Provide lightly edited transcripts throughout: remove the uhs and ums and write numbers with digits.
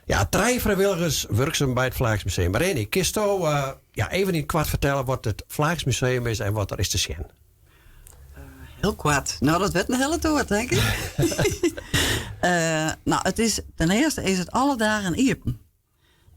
Ja, trije frijwilligers wurksum by it Flaaksmuseum. Renny, kinsto ja, even yn it koart fertelle wat it Flaaksmuseum is en wat der is te sjen? Hiel koart. No, dat wurdt in hiele toer, tink ik. No, it is, ten earste is it alle dagen iepen.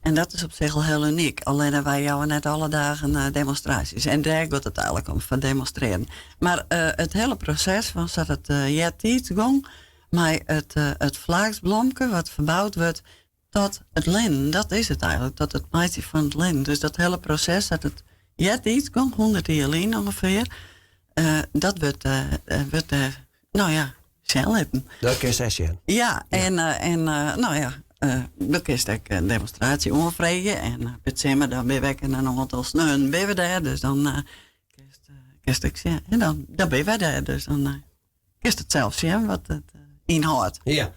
En dat is op sich al hiel unyk. Allinne wy jouwe net alle dagen demonstraasjes. En dêr giet it eigenlik om, foar demonstrearen. Mar it hiele proses fan sa't it eartiids gong, mei it, it flaaksblomke wat ferboud wurdt tot it linnen, dat is it eigenlik, tot it meitsjen fan it linnen. Dus dat hiele proses sa't it eartiids gong, 100 jier lyn ûngefear, dat wurdt, wurdt dêr, no ja, sjen litten. Dat kinst dêr sjen. Ja, en no ja, do kinst ek in demonstraasje oanfreegje en by it simmer dan binne we ek in oantal sneonen binne we dêr, dus dan kinst, kinst ek sjen. En dan binne wy dêr, dus dan kinst it sels sjen wat it ynhâldt. Ja.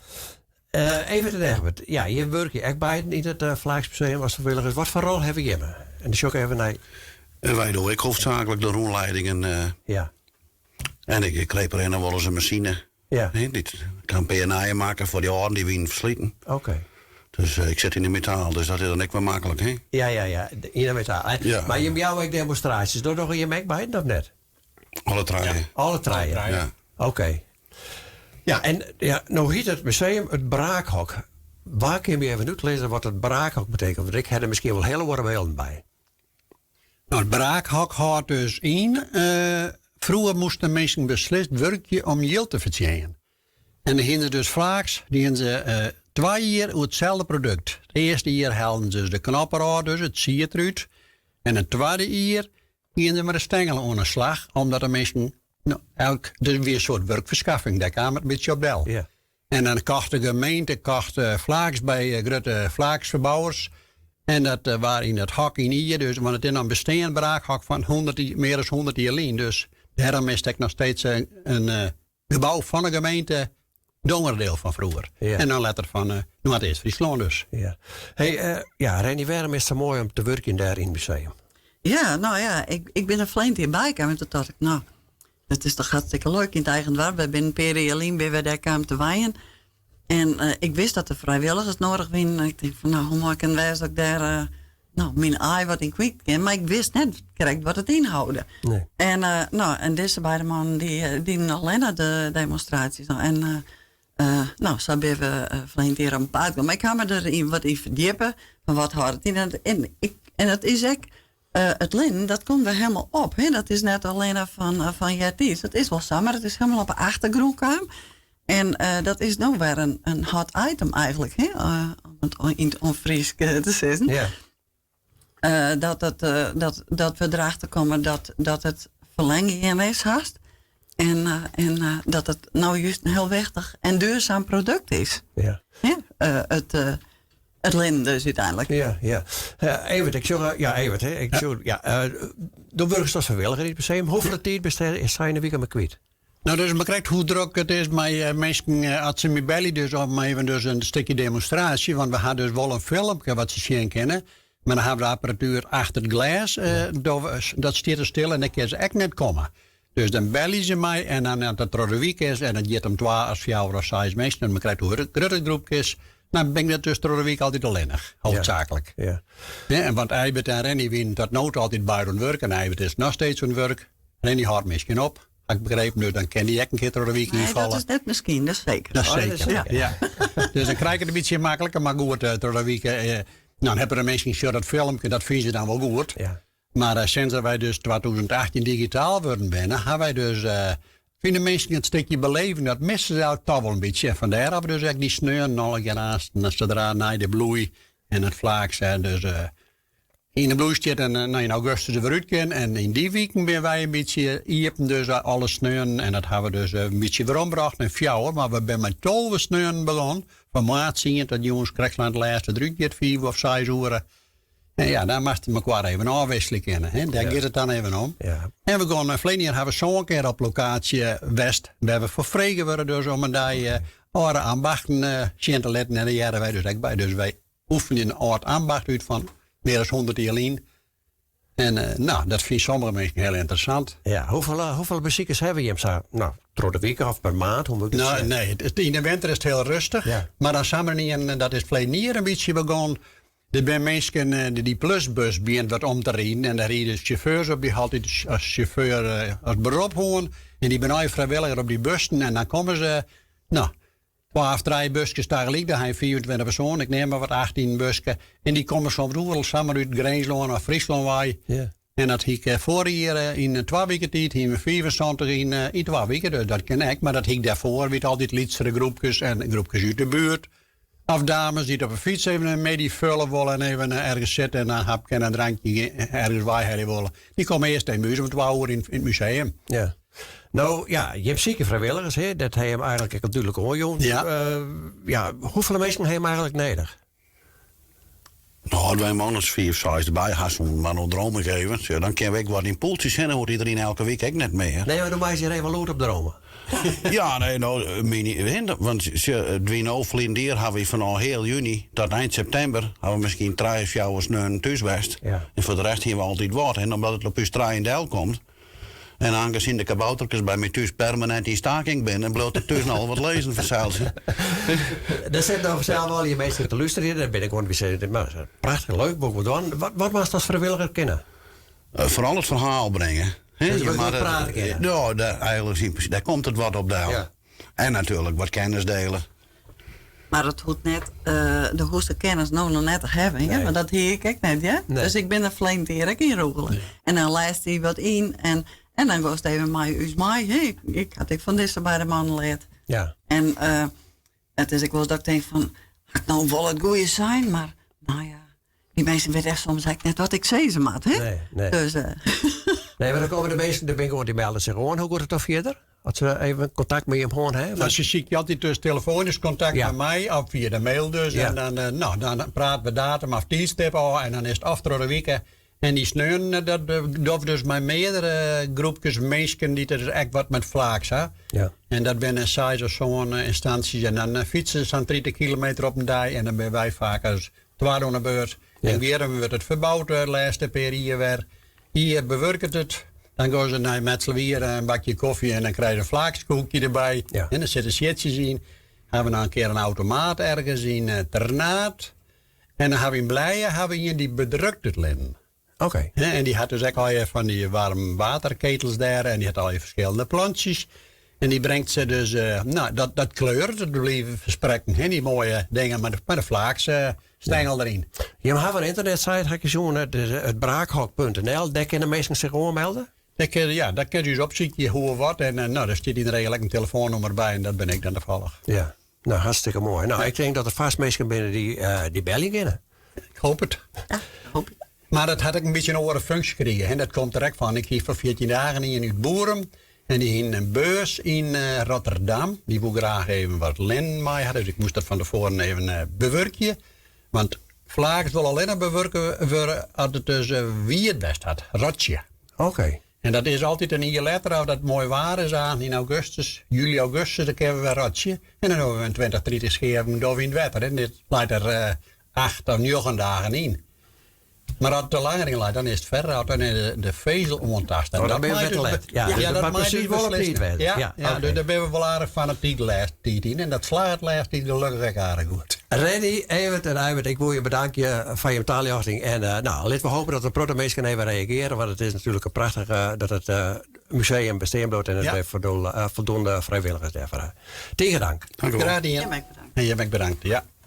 Evert en Egbert, ja, jim wurkje ek beiden yn it Flaaksmuseum as frijwilligers. Wat foar rol hawwe jimme? En dan sjoch ik even nei. En wy dogge ek hoofdzaaklik de rûnleidingen. En ik reparearje noch wolris in masine. Dy't kan in pear nije makke foar dy âlden, dy wienen fersliten. Dus ik sit yn de metaal, dus dat is dan ek wer maklik, hè? Ja, yn de metaal. Ja. Mar jim jouwe ek demonstraasjes, dat dogge jim ek beiden of net? Alle trije. Ja, alle trije. Alle trije. Ja. Oké. Ja, en ja, no hjit it museum it Braakhok. Wa kin my even útlizze wat it Braakhok betekent? Want ik ha der miskien wol hiele oare bylden by. No, it braakhok hâldt dus yn, froeger moasten de minsken beslist wurkje om jild te fertsjinjen. En dan hienen se dus flaaks, dienen se twa jier oer itselde produkt. It earste jier hellen se dus de knop derôf, dus it sied derút. En it twadde jier gienen se mei de stengel oan 'e slach, omdat de minsken, no, elk, dus wie in soart wurkferskaffing, dêr kaam it in bytsje op del. En dan kocht de gemeente kocht flaaks by grutte flaaksferbouwers. En dat waard yn dat hok yn Ie, dus, want it is noch in besteand braakhok fan 100, mear as 100 jier lyn. Dus dêrom is it ek noch steeds in gebou fan de gemeente Dongeradeel fan froeger. En dan letter fan Noardeast-Fryslân dus. Ja. Hey, ja, Renny, wêrom is it sa moai om te wurkjen dêr yn it museum? Ja, no ja, ik bin der ferline jier by kaam en toen tocht ik, no, dat is toch hartstikke leuk yn it eigen doarp. Wy binne in pear jier lyn binne wy dêr kaam te wenjen. En ik wist dat der frijwilligers nedich wienen. En ik tink fan, no, hoe moai kin it wêze dat ik dêr no, myn aai wat yn kwyt kin. Mar ik wist net krekt wat it ynhâlde. Nee. En no, en dizze beide mannen dy dienen allinnich de demonstraasjes. En no, sa binne we ferline jier op 'en paad kommen. Mar ik ha my der yn wat yn ferdjippe fan wat hâldt it yn. En it is ek it linnen, dat komt wer helemaal op. Hè? Dat is net allinne fan eartiids. Dat is wol sa, mar it is helemaal op de achtergrûn kaam. En dat is no wer in hot item eigenlik, hè? Om it yn it Frysk te sizzen. Dat we derachter komme dat it ferlern gien is hast. En dat it no just in hiel wichtich en duurzaam produkt is. Ja, it linnen dus úteinlik. Ja. Evert, ik sjoch, ja, Evert, hè, ik sjoch, ja, do wurkest as frijwilliger yn it museum. Hoefolle tiid bist sa yn de wike mar kwyt? No, dat is mar krekt hoe drok it is mei minsken as se my belje dus om even dus in stikje demonstraasje, want we ha dus wol in filmke wat se sjen kinne, mar dan ha we de apparatuer achter it glês, dat stiet der stil en dan kinne se ek net komme. Dus dan belje se my en dan as it troch de wike is en it giet om twa as fjouwer of seis minsken, mar krekt hoe grut it groepke is, dan bin ik dat dus troch de wike altyd allinnich, hoofdzaaklik. Ja, en want Eibert en Renny wienen tot no toe altyd beide oan it wurk en Eibert is noch steeds oan it wurk. Renny hâldt miskien op, ha ik begrepen, dus dan kin dy ek in kear troch de wike Nee, ynfalle. dat is net miskien, dat is seker. Dat is Oh, dat is seker, seker. ja. Dus dan krij ik it in bytsje makliker, mar goed, troch de wike, nou, dan hawwe de minsken sjoch dat filmke, dat fine se dan wol goed. Mar sinds dat wy dus 2018 digitaal wurden binne, ha wy dus, fine minsken it stikje beleving, dat misse se eigentlik toch wol in bytsje. En fandêr ha we dus ek dy sneonen allegear aanst, sadra nei de bloei en it flaaks, dus yn de bloei stiet en yn augustus der wer út kin. En yn dy wiken binne wy in bytsje iepen, dus alle sneonen. En dat ha we dus in bytsje werombrocht nei fjouwer, mar we binne mei 12 sneonen begûn. Fan moarns tsien tot jûns krekt sa't it lêste derút giet, 5 of 6 oere. En ja, dan moatst mekoar even ôfwikselje kinne. Hè? Dêr giet it dan even om. En we gean, ferline jier ha we sân kear op lokaasje west, wêr we foar frege wurde dus om in dei âlde ambachten sjen te litten. En dêr hearre wy dus ek by. Dus wy oefenje in âld ambacht út fan mear as 100 jier lyn. En nou, dat fine sommige minsken hiel ynteressant. Ja, hoefolle besikers hawwe jim sa, nou, troch de wike of per maand? Hoe moat ik dat Nou, sjen? nee, yn de winter is it hiel rêstich. Mar dan samar ien, dat is ferleden jier in bytsje begûn. Der binne minsken dy't dy plusbus begjint wat om te riden. En dêr ride sjauffeurs op, dy ha altyd as sjauffeur as berop hân. En dy binne no frijwilliger op dy bussen. En dan komme se, nou, twa of trije buskes tagelyk. Dan ha je 25 persoanen, ik neam mar wat, 18 yn in buske. En dy komme soms oeral samar út Grinslân of Fryslân wei. En dat hie ik foarich jier yn 2 wike tiid, hiene we 75 yn 2 wike. Dus dat kin ek. Mar dat hie ik dêrfoar, wie it altyd lytsere groepkes en groepkes út de buert. Of dames dy't op 'e fyts even in middei fulle wolle en even ergens sitte en in hapke en in drankje ergens weihelje wolle. Dy komme earst even by ús om 2 oere yn it museum. Ja. No ja, jim sykje frijwilligers, hè? Dat ha jim eigenlik ek al dúdlik oanjûn. Ja, hoefolle minsken ha jim eigenlik nedich? No, as wy in man as fiif, seis derby ha soenen, mar no droom ik even, sjoch, dan kinne we ek wat yn pûltsjes hinne, hoecht iderien elke wike ek net mear. Nee, mar do meist hjir even lûd op drome. Ja, nee, no, myn, want sjoch, it wie no ferline jier ha wy fanôf heal juny tot ein septimber ha we miskien trije, fjouwer sneonen thús west. En foar de rest hiene we altyd wat. En omdat it op ús trijen delkomt, En aangezien de kabouterkes by my thús permanint yn staking binne, bliuwt der thús nochal wat lizzen fansels. Der sitte no fansels wol hjir minsken te lústerjen, dêr bin ik oan it mar prachtich leuk, wol ik wol dwaan. Wat moatst as frijwilliger kinne? Foaral it ferhaal bringe. Dus je moatte prate kinne? Ja, dêr, eigenlik, dêr komt it wat op del. En natuerlik wat kennis dele. Mar it hoecht net, do hoechst de kennis no noch net te hawwen, hè? Want dat hie ik ek net, hè? Dus ik bin der ferleden kear ek yn rûgele. En dan lêst dy wat yn en dan goest even mei ús mei. Hè? Ik had ek fan dizze beide mannen leard. En it is ek wolris dat ik tink fan, ha ik no wol it goede sein? Mar no ja, dy minsken witte echt soms ek net wat ik sizze moat, hè? Nee, nee. Dus, Nee, mar dan komme de minsken, de binne gewoan, dy melde sich oan. Hoe giet it dan fierder? As se even kontakt mei jim hân hawwe? Nou, se sykje altyd dus telefoanysk kontakt mei my of fia de mail dus. En dan, nou, dan prate we datum of tiidstip ôf en dan is it of troch de wike. En dy sneon, dat dogge we dus mei meardere groepkes minsken dy't der ek wat met flaaks ha. En dat binne seis of sân ynstansjes en dan fytse se sa'n 30 kilometer op in dei en dan binne wy faak as twadde oan de beurt. En Wierum wurdt it ferboud de lêste pear jier wer. Hy bewurket it. Dan gean se nei Mitselwier in bakje kofje en dan krije se in flaakskoekje derby. En der sitte sjitsjes yn. Hawwe we noch in kear in automaat ergens yn Ternaard. En dan hawwe we yn Blije hawwe we ien dy't bedrukt it linnen. En dy hat dus ek allegear fan dy warm waterketels dêr en dy hat allegear ferskillende plantsjes. En dy bringt se dus, nou, dat kleuret it by wize fan sprekken, hè, dy moaie dingen mei de flaaks-stengel deryn. Jim hawwe in ynternetsite, ha ik sjoen, it is itbraakhok.nl. Dêr kinne minsken sich oanmelde? Dêr kinne, ja, dêr kinne se ús opsykje hoe of wat. En nou, dêr stiet yn de regel ek in telefoannûmer by en dat bin ik dan tafallich. Ja, nou, hartstikke moai. Nou, ik tink dat der fêst minsken binne dy't belje kinne. Ik hoop it. Ja, hoop ik. Mar dat hat ek in bytsje in oare funksje krigen. Hè. Dat komt der ek fan. Ik hie foar 14 dagen ien út Boerum. En dy hie in beurs yn Rotterdam. Dy woe graach even wat linnen mei ha. Dus ik moast dat fan tefoaren even bewurkje. Want flaaks wol allinnich bewurke wurde as it dus wiet west hat. Rotsje. En dat is altyd in jier letter, as dat moai waar is, aan yn augustus, july, augustus, dan kinne we wer rotsje. En dan dogge we in 20, 30 skeaven dogge we yn it wetter. En dit leit der 8 of 9 dagen yn. Mar as it te langer yn leit, dan is it ferrot en is de fezel oantaast. Oh, dan dat binne we mei te dus let. Ja, ja, dus dat dat moat mei presys dus wol op beslissen. tiid wêze. Ja, Ja, ja, oké. dus dêr binne we wol aardich fanatyk de lêste tiid yn. En dat slagget de lêste tiid gelokkich ek aardich goed. Renny, Evert en Eibert, ik wol je bedankje foar jim taljochting. En nou, litte we hoopje dat in protte minsken even reagearje, want it is natuerlik in prachtich dat it museum bestean bliuwt en dat wy foldoende frijwilligers dêrfoar ha. Tige dank. Dank u wol. Graach dien. Jim ek bedankt. En jim ek bedankt, ja.